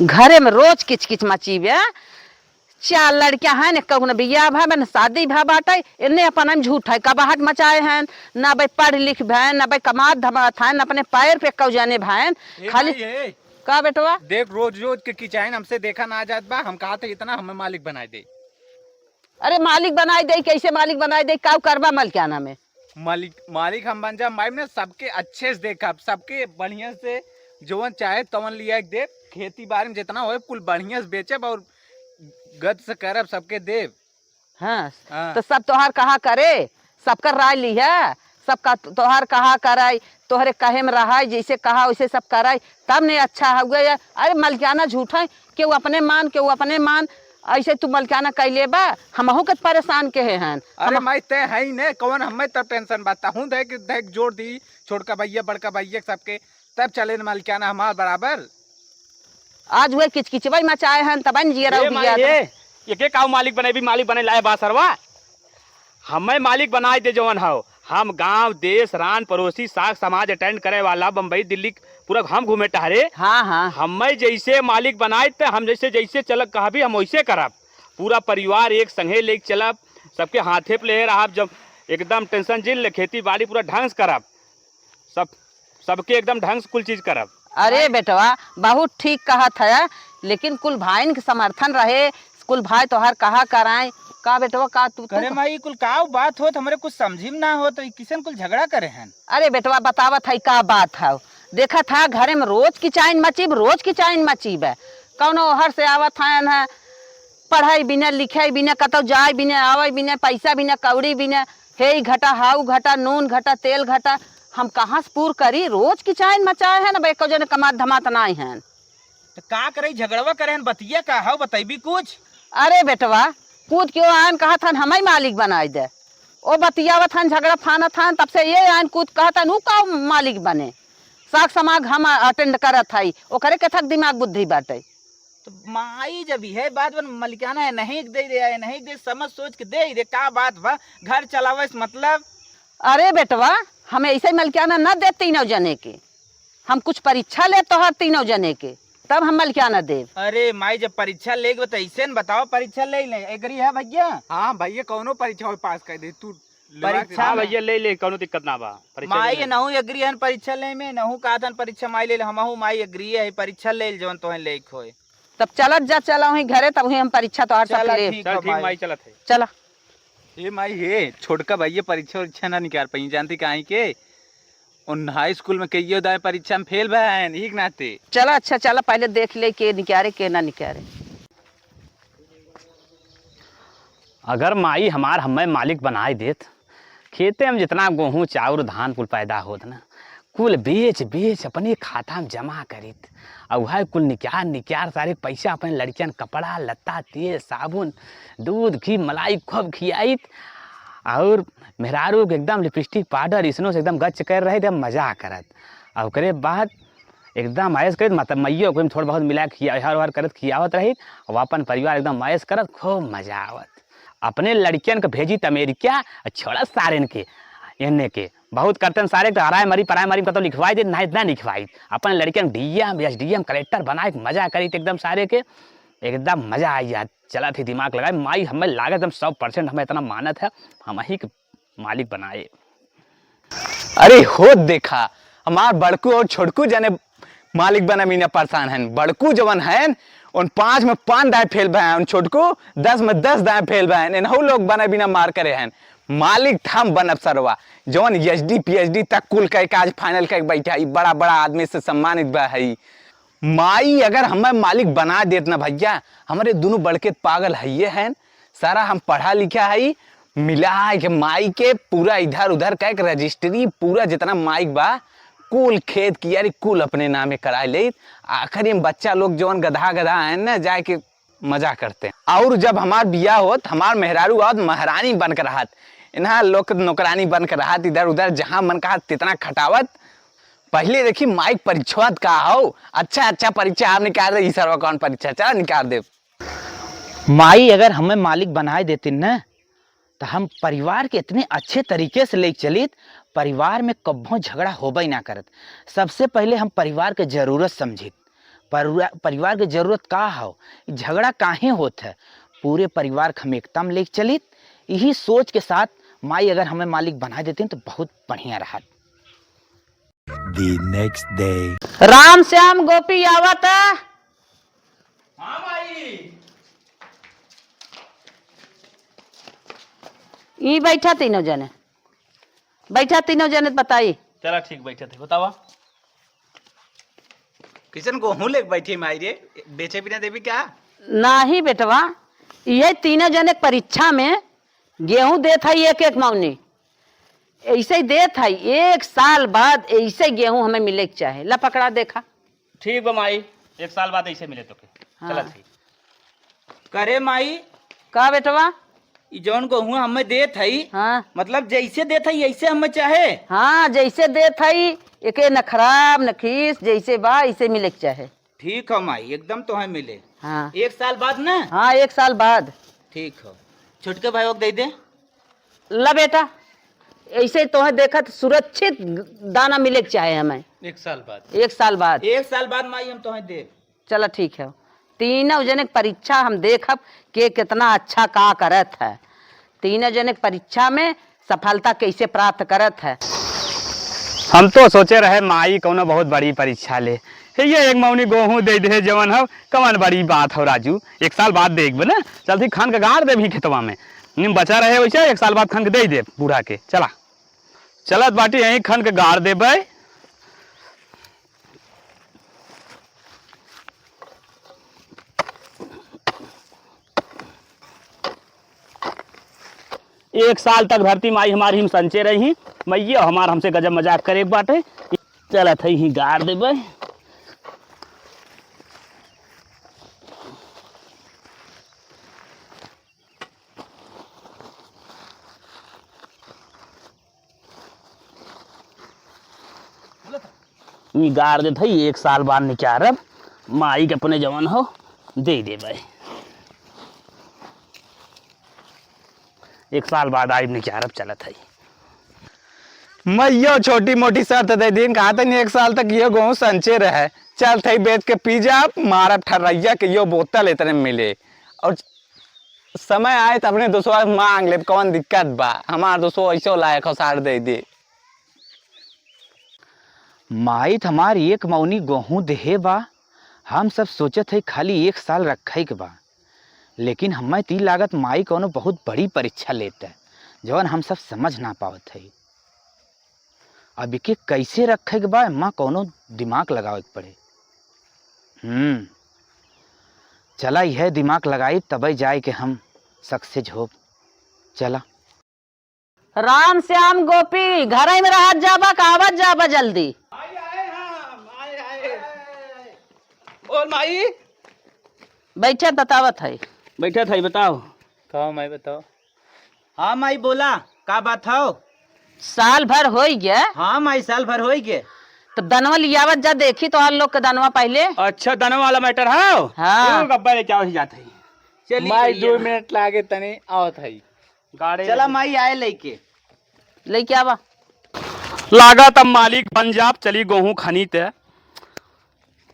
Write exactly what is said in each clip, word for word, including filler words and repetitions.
घरे में रोज किचकिच मचीबे। चार लड़कियां हैं, न कहूँ न बियाह भा, न शादी भा बाटे, इन्ने अपन हम झूठ है, कबाहट मचाए हैं, न भाई पढ़ लिख भैन, न भाई कमात धमात हैं, न अपने पैर पे कौ जाने भैन, ए खाली माई, ए। का बेटवा? देख, रोज रोज के किचाइन हमसे देखा ना जात बा, हम कहा थे इतना हमें मालिक बनाए दे। अरे मालिक बनाए दे, कैसे मालिक बनाए दे, का करबा मलकियाना में? मालिक, मालिक हम बन जा, माई ने सबके अच्छे से देखब, सबके बढ़िया से जवन चाहे तवन लिया के देब, खेती बाड़ी में जितना होए कुल बढ़िया से बेचब और गद से करब, सबके देब। हाँ, हाँ। तो सब तोहार कहा करे, सबकर राय लिहे, सबका तोहार कहा करे, तोहरे कहे में रहे, जैसे कहा वैसे सब करे, तब ने अच्छा हुए। अरे मलकियाना झूठ है, केहू अपने मान, केहू अपने मान, ऐसे तू मलकियाना कैले बा, हमहू के परेशान के हैं। अरे हम माई, तय है ही ने, कौन हमें तब टेंशन बा, तहूँ देख, देख जोर दी, छोटका भैया, बड़का भैया सबके, तब चले न मलकियाना हमार बराबर। आज वही किचकिचवाई मचाए हैं, तब न जिया ए रहो माई, भैया। ए, ये के काऊ मालिक बने भी मालिक बने लाए बा सरवा? हमें मालिक बनाए दे जवन हौ। हम गांव, देश, रान, पड़ोसी, साख समाज अटेंड करे वाला बम्बई, दिल्ली पूरा हम घूमे टहरे। हाँ, हाँ। हमें जैसे मालिक बनाए त हम जैसे, जैसे चलक कहबी हम वैसे करब। पूरा परिवार एक संगे लेके चलब, सबके हाथे पे ले रहब, जब एकदम टेंशन जिन ले, खेती बाड़ी पूरा ढंग से करब, सब, सबके एकदम ढंग से कुल चीज करब। अरे बेटवा, बहुत ठीक कहत है, लेकिन कुल भाईन के समर्थन रहे, कुल भाई तोहार कहा कराए। का बेटवा, का तू, तू करे माई, कुल का बात होत, हमरे कुछ समझी में ना होत, ई किसन कुल झगड़ा करे हैं? अरे बेटवा, बतावत है का बात है। देखत है घरे में रोज किचाइन मचीब, रोज किचाइन मचीब है। कौनो ओहर से आवत है न, पढ़ाई बिना, लिखाई बिना, कतौ जाए बिना, आवे बिना, पैसा बिना, कौड़ी बिना, हे ई घटा, हाउ घटा, नून घटा, तेल घटा, हम कहाँ से पूर करी? रोज किचाइन मचाए हैं न, एको जने कमात धमात नाई हैं। तो का करे, झगड़वा करे हन, बतिया का हौ, बतैबी कुछ? अरे बेटवा, कूद के ओ आयन कहत हन, हमई मालिक बनाई दे। ओ बतियावत हन, झगड़ा फानत हन, तब से ये आयन कूद कहत हन, ऊ का मालिक बने? साग समाग हम अटेंड करत हई, ओकरे केथक दिमाग बुद्धि बाटे। तो माई जब यह बात बन मलिकाना है, नहीं दे दे, है नहीं दे, समझ सोच के दे दे, का बात बा? घर चलावे से मतलब। अरे बेटवा, हम ऐसे मलिकाना न दे तीनों जने के। हम कुछ परीक्षा ले तोहार तीनों जने के, तब हम मलिकाना देब। अरे माई, जब परीक्षा लेके बा, तो ऐसे न बताओ, परीक्षा ले ले, एग्री है भैया? हाँ भैया, कौनो परीक्षा हो पास कर दे तू। परीक्षा हाँ में भैया, ले ले, कौनो दिक्कत ना बा। परीक्षा माई ले ले। नहू एग्री है परीक्षा ले में, नहू कहत हन परीक्षा माई ले ले, हमहू माई एग्री है, परीक्षा ले ले, जौन तोहे लेके होए। तब चलत जा, चला वहीं घरे, तब वहीं हम परीक्षा तोहार सब चला ले। ठीक चल बा ठीक माई। माई, चलत है। चला। ए माई, हे छोटका भैया परीक्षा उरीक्षा ना निकाल पाई, जानती काहे के? उन हाई स्कूल में कइयो दाए परीक्षा में फेल भए हैं, एक नाते। चला, अच्छा, चला, पहले देख ले के निकारे, के ना निकारे। अगर माई हमार हमें मालिक बनाए देत, खेते में जितना गोहूँ, चाउर, धान कुल पैदा होत ना, कुल बेच, बेच अपने खाता में जमा करीत। और वह कुल निकाल, निकाल सारे पैसा अपने लड़कियन कपड़ा, लत्ता, तेल, साबुन, दूध, घी, मलाई खूब खियाइत। और मेहरारू के एकदम लिपस्टिक, पाउडर, इसनो से एकदम गच कर रहे, एकदम मजा करत। और ओकरे बाद एकदम ऐश करीत, मतलब मइयो को थोड़ा बहुत मिला के खिया, हर हर करत खियावत रही। और अपन परिवार एकदम ऐश करत, खूब मजा आवत। अपने लड़कियन के भेजित अमेरिका, और छोड़त सारेन के, एने के। बहुत करते हैं सारे, तो हराए मरी, पराए मरी, कतौ लिखवाई दे, नहीं, ना लिखवाई। अपन लड़कियन डीएम, एसडीएम, कलेक्टर बनाए के मजा करीत एकदम सारे के, एकदम मजा आई जात। चलत ही दिमाग लगाए, माई हमें लागत एकदम सौ परसेंट हमें इतना मानत है, हम ही के मालिक बनाए। अरे हो देखा, हमार बड़कू और छोटकू जने मालिक बना मीना परेशान हैं। बड़कू जवन हैं, उन पाँच में पाँच दाए फेल भए हैं, उन छोटकू दस में दस दाए फेल भए हैं। इनहू लोग बना बिना मार करे हैं। मालिक त हम बनब सरवा, जवन एसडी पीएचडी तक कुल कह के आज फाइनल कह के बैठा, ई बड़ा बड़ा आदमी से सम्मानित बा है। माई अगर हमें मालिक बना देत ना भैया, हमरे दुनू बड़के पागल हइये हैं, सारा हम पढ़ा लिखा हई, मिला के माई के पूरा इधर उधर कह के रजिस्ट्री, पूरा जितना माइक बा, कुल खेत कियारी कुल अपने नामे कराए लेइत। आखिरी में बच्चा लोग जवन गधा गधा हैं ना, जाए के मजा करते हैं। और जब हमार बियाह होत, हमार मेहरारू आवत महारानी बन के रहत, इन्हा लोग के नौकरानी बन के रहत, इधर उधर जहाँ मन कहत तितना खटावत। पहले देखी माइक परीक्षात का हो, अच्छा अच्छा परीक्षा आप निकाल दे, ई सरवा कौन परीक्षा, चला निकाल दे। माई अगर हमें मालिक बनाए देतिन न, त हम परिवार के इतने अच्छे तरीके से लेके चलित, परिवार में कब्बो झगड़ा होबे ना करत। सबसे पहले हम परिवार के जरूरत समझित, परिवा-, परिवार के जरूरत का हौ, झगड़ा काहे होत है, पूरे परिवार के हम एकता में लेके चलित। यही सोच के साथ माई अगर हमें मालिक बना देती तो बहुत बढ़िया रहत। The next day। राम श्याम गोपी आवत। हाँ माई। ई बैठा तीनों जने, बैठा तीनों जने, बताई। चला ठीक, बैठा थे, बतावा। किशन गेहूं लेके बैठी माई रे, बेचे बिना देबी का? नाही बेटवा, ये तीनों जने के परीक्षा में गेहूं देत है एक एक मौनी, ऐसे ही देत है। एक साल बाद ऐसे गेहूं हमें मिले के चाहे। ला पकड़ा देखा। ठीक बा माई, एक साल बाद ऐसे मिले तोके। हाँ। चला ठीक। करे माई, का बेटवा? ई जौन गेहूं हमें देत हई, हाँ। मतलब जैसे देत हई ऐसे हमें चाहे? हाँ, जैसे देत हई, एके न खराब न खीस, जैसे बा ऐसे मिले के चाहे। ठीक है माई, एकदम तोहे मिले। हाँ। एक साल बाद ना? हाँ, एक साल बाद। ठीक है, छोटके भाई को दे दे। ला बेटा, ऐसे तोहे देखत सुरक्षित दाना मिले के चाहे हमें। एक साल बाद। एक साल बाद। एक साल बाद माई हम तोहे देब। चला ठीक है, तीनों जने के परीक्षा हम देखब के कितना अच्छा का करत है, तीनों जने के परीक्षा में सफलता कैसे प्राप्त करत है। हम तो सोचे रहे माई कौनो बहुत बड़ी परीक्षा ले, हे ये एक मौनी गेहूं दे दे जवन हो, कवन बड़ी बात हो राजू, एक साल बाद देखब ना। चल ठीक, खन के गाड़ देबी खेतवा में, निम बचा रहे वैसे एक साल बाद खन के दे दे बूढ़ा के। चला, चलत बाटी यहीं खन के गाड़ देबे। एक साल तक धरती माई हमारी हम संचे रही, मैया हमार हमसे गजब मजाक करे बाटे। चलत है ही गाड़ देबे। ई गाड़ देत हई, एक साल बाद निकारब, माई के अपने जवन हो दे देबै। एक साल बाद आइब निकारब, चलत हई। मैयो छोटी मोटी शर्त दे दीन, कहा तनी एक साल तक ये गेहूं संचे रहे, चलत हई बेच के पी जाब, मारब ठर्रैया के यो बोतल इतने मिले। और समय आए त अपने दोस्तवा से मांग लेब, कौन दिक्कत बा? हमार दोस्तवा ऐसो लायक हो, सार दे दे। माई त हमार एक मौनी गेहूं देहे बा, हम सब सोचत हई खाली एक साल रखे के बा, लेकिन हमें ती लागत माई कौनो बहुत बड़ी परीक्षा लेत है, जवन हम सब समझ ना पावत हई। अब इके कैसे रखे के बा, एमा कौनो दिमाग लगावे के पड़े। हम्म, चला, यह दिमाग लगाई, तबे जाए के हम success होब। चला। राम श्याम गोपी, घरइ में रहत जाबा, का आवत जाबा जल्दी। आए, आए, हम, आए, आए। बोल माई। बैठे बतावत है। बैठे था, बताओ। कहो माई, बताओ। हाँ माई बोला, का बात हौ? साल भर होई गया। हाँ माई, साल भर होई गया। तो दनवा लियावत जा, देखी तो और लोग के दनवा पहले। अच्छा, दनवा वाला matter हौ? हाँ। तू गब्बर लेके आओ ही जात है। चली माई, भैया। दो मिनट लागे तनी आवत है। गाड़े चला लगे। माई आए लेके। लेके आवा। लागत अब मालिक बन जाब, चली गोहूँ खनी ते।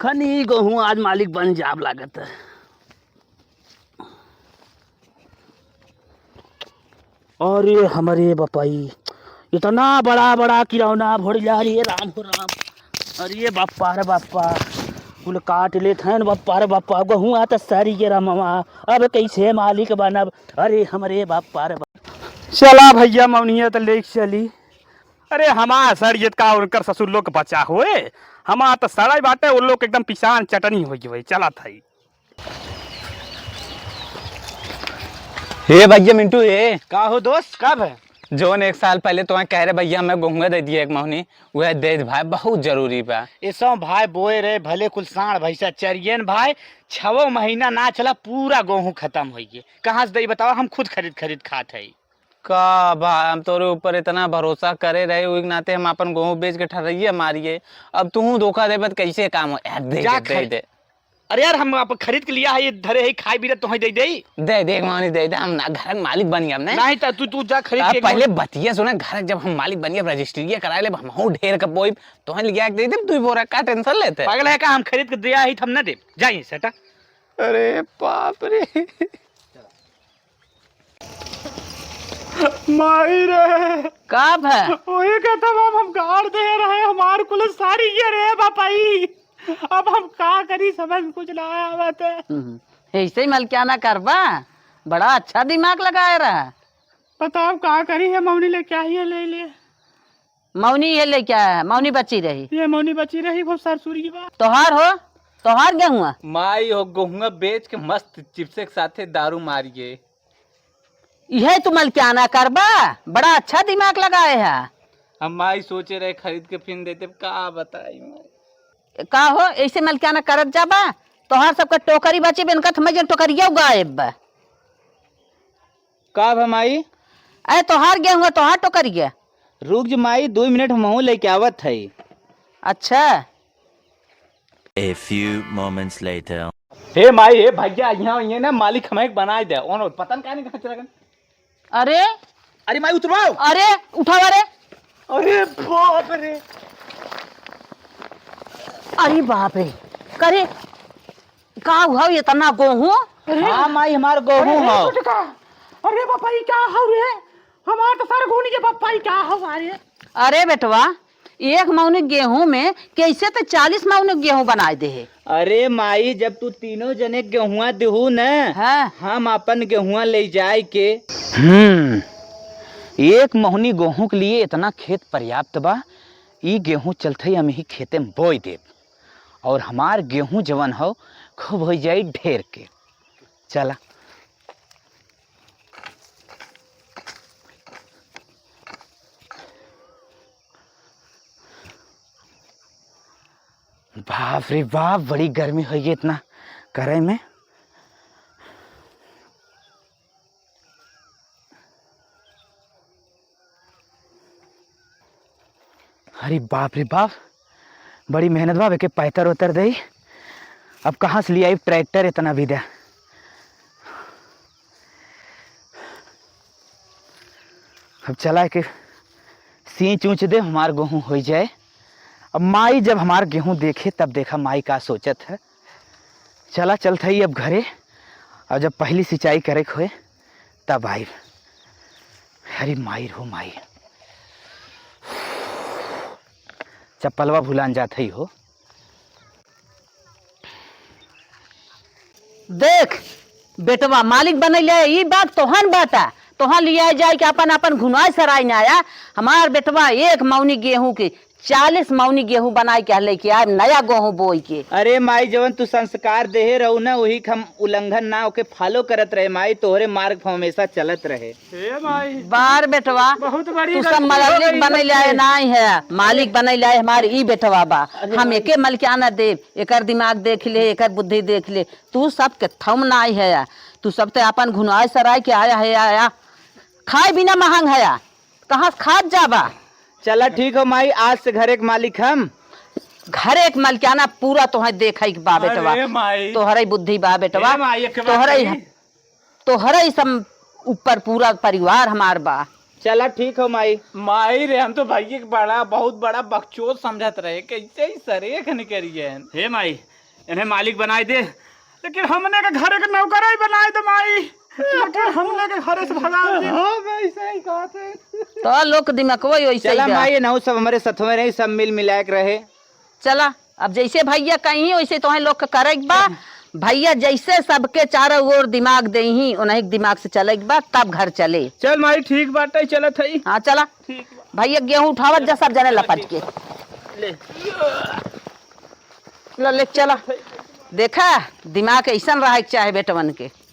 खनी गोहूँ आज मालिक बन जाब लागत है। अरे हमरे बपाई, इतना बड़ा बड़ा किरौना भोर जा रे राम हो राम। अरे बप्पा रे बप्पा, कुल काट लेत हैं बप्पा रे बप्पा, गहुआ त सरी गे रमवा, अब कैसे मालिक बनब? अरे हमरे बप्पा रे बप्पा। चला भैया मौनिया त ले चली। अरे हमार सरियत का उनकर ससुर लोग बचा होए, हमार त सड़ाई बाटे, उन लोग एकदम पिसान चटनी हो गई। चला था। हे भैया मिंटू, हे। का हो दोस्त, कब है? जौन एक साल पहले तुम्हें कह रहे भैया, हमें गोहुआ दे दिया एक महीने, वह दे दे भाई, बहुत जरूरी बा। ये सब भाई बोए रहे, भले कुल सांड भैंसा चरियन भाई, छवो महीना ना चला, पूरा गोहूँ खत्म हो गए। कहाँ से दई बताओ, हम खुद खरीद खरीद खात है। का भाई, हम तोरे ऊपर इतना भरोसा करे रहे, वही नाते हम अपन गोहूँ बेच के ठर्रैया मारिए। अब तू धोखा देबे त कैसे काम हो? ए, दे जा दे, दे खा। दे। अरे यार, हम आप खरीद के लिया है, ये धरे है, खाए बीरा तोहे दे दे। दे दे, मानी दे दे, हम ना घर के मालिक बनी अब, नहीं? नहीं, त तू, तू जा खरीद अब के एक पहले बार। बतिया सुना, घर के जब हम मालिक बनिए, रजिस्ट्री कराए ले, हम हूँ ढेर का बोई, तोहे लिया के दे दे, तू बोरा का टेंशन लेते? पागल है का? हम खरीद के दिया है, हम ना दे, जाइए सेटा। अरे बाप रे। माई रे। का भा? वही कहता बाप, हम गाड़ दे रहे, हमार कुल सारी ये रे बापाई। अब हम का करी, समझ में कुछ ना आवत है। हम्म, ऐसे ही मलकियाना करबा, बड़ा अच्छा दिमाग लगाए रहा। बताओ का करी, है मौनी लेके आई है, ले ले। मौनी ये लेके आया है, मौनी बची रही। ये मौनी बची रही, बहुत सरसुरी बा। तोहार हो, तोहार गेहुआ? माई हो, गेहुआ बेच के मस्त चिप्स के साथे दारू मारिए। इहे तू मलकियाना करबा, बड़ा अच्छा दिमाग लगाए है। हम माई सोचे रहे खरीद के फिर देते, का बताई माई। का हो, ऐसे मलकियाना करत जाबा? तोहार सबका टोकरी बची, इनका थमे जन टोकरिया गायब बा। का भा माई? अरे तोहार गेहुआ, तोहार टोकरिया। रुक जा माई, दो मिनट हमहू लेके आवत है। अच्छा। A few moments later. हे माई, हे भैया, यहाँ ये ना मालिक हमें बनाए दे। ओन पता नहीं कहाँ चला गए। अरे, अरे माई, उतरवाओ। अरे, उठाओ रे। अरे बाप रे। अरे बाप रे। करे, का हुआ इतना गेहूं? अरे, हाँ माई, हमार गेहूं अरे हो। छोटका, अरे बापा, ई का हौ रे? हमार तो सारा गेहूं के बापा, ई का हौ रे? अरे बेटवा, एक मौनी गेहूं में कैसे तो चालीस मौनी गेहूं बनाए दे है। अरे माई, जब तू तीनों जने गेहुआ देहू न, हाँ। हम अपन गेहुआ ले जाए के। हम्म, एक मौनी गेहूं के लिए इतना खेत पर्याप्त बा। ई गेहूं चलते हम ही खेते में बोई देब, और हमार गेहूं जवन हो, खूब हो जाई ढेर के। चला। बाप रे बाप, बड़ी गर्मी होइ गई इतना करे में। अरे बाप रे बाप, बड़ी मेहनत बा, एके पैतर उतर दे। अब कहाँ से लियाई ट्रैक्टर इतना भी दे? अब चला के सींच ऊंच दे, हमार गेहूं होइ जाए। अब माई जब हमार गेहूं देखे, तब देखा माई का सोचत है। चला चलत हई अब घरे, और जब पहली सिंचाई करे के होए, तब आइब। अरे माई रे हो माई, चप्पलवा भुलान जात हई हो। देख बेटवा, मालिक बनैले, ई बात तोहन बाटा, तोहन लिया जाए के अपन, अपन घुनाए सराय ना आया। हमार बेटवा एक मौनी गेहूं के चालीस मौनी गेहूं बनाए के लेके आए, नया गेहूं बोई के। अरे माई, जवन तू संस्कार देहे रहू ना, वही के हम उल्लंघन ना होके follow करत रहे माई, तोहरे मार्ग पर हमेशा चलत रहे। हे माई, बार बेटवा, बहुत बड़ी तू सब गलती हो मालिक गई बनैले हमसे। नाई है, मालिक बनैले हमार ई बेटवा बा। अरे हम माई। एके मलकियाना देब, एकर दिमाग देख ले, एकर बुद्धि देख ले, तू सब के थम नाई है, तू सब ते अपन घुनाए सराय के आया है, आया खाए बिना महंग है, कहाँ से खात जाबा? चला ठीक हो माई, आज से घरे के मालिक हम। घरे के मलकियाना पूरा तोहे देखै के बा बेटवा। अरे माई। तोहरे बुद्धि बा बेटवा। ए माई, एक बात तोहरे कही। तोहरे ही सब ऊपर पूरा परिवार हमार बा। चला ठीक हो माई। माई रे, हम तो भैया के बड़ा, बहुत बड़ा बकचोद समझत रहे, कैसे ही सरेख निकरिए। हे माई, इन्हें मालिक बनाए दे, लेकिन हमने के घरे के नौकर ही बनाए दे माई, लेकिन हमने के घरे से भगा दे। हाँ भाई, सही कहत है। तो लोग दिमागवा ही वैसे चला ही बा। माई, नौ सब हमारे सथवे रही, सब मिल मिलाए के रहे। चला, अब जैसे भैया कहीं वैसे तोहे लोग के करे के बा। भैया जैसे सबके चारों ओर दिमाग देही, उन्हीं के दिमाग से चले के बा, तब घर चले। चल माई, ठीक बाटे, चलत हई। हाँ चला। ठीक बा। भैया गेहूं उठावत जा सब जने लपट के। ले। लो ले चला। देखा, दिमाग ऐसन रहे के चाहे बेटवन के।